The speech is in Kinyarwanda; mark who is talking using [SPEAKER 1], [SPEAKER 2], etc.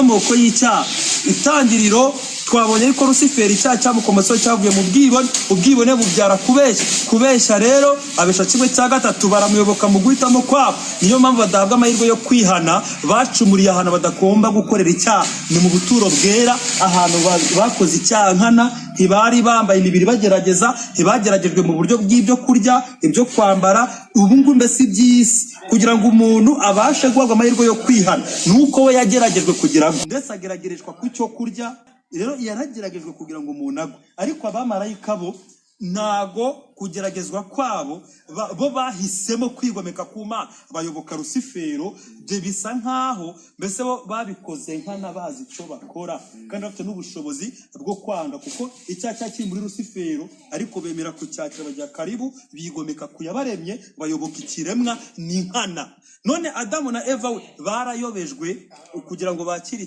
[SPEAKER 1] Inkomoko y'icyaha, itangiriro, twabonye ariko Rusiferi icyaha cyamukomotseho cyavuye mu bwibone. Ubwibone bubyara kubeshya. Kubeshya rero abesha kimwe cya gatatu, baramuyoboka mu guhitamo kwabo. Niyo mpamvu badahabwa amahirwe yo kwihana. Bacumuriye ahantu badagomba gukorera icyaha, ni mu buturo bwera, ahantu bakoze icyaha nkana. Ntibari bambaye imibiri bagerageza, ntibageragejwe mu buryo bw'ibyo kurya, ibyo kwambara, ubu ngubu mbese iby'isi. Kugira ngo umuntu abashe guhabwa amahirwe yo kwihana, ni uko we yageragejwe kugira ngo, ndetse ageragereshwa ku cyo kurya. Rero yarageragejwe kugira ngo umuntu agwe. Ariko abamarayika bo ntago kugeragezwa kwabo, bo bahisemo kwigomeka ku Mana, bayoboka Rusifero. Ibyo bisa nkaho mbese bo babikoze nkana, bazi icyo bakora kandi bafite n'ubushobozi bwo kwanga, kuko icyaha cyari kiri muri Rusifero, ariko bemera kucyakira, bajya karibu, bigomeka ku yabaremye, bayoboka ikiremwa ni nkana. None Adamu na Eva we barayobejwe kugira ngo bakire.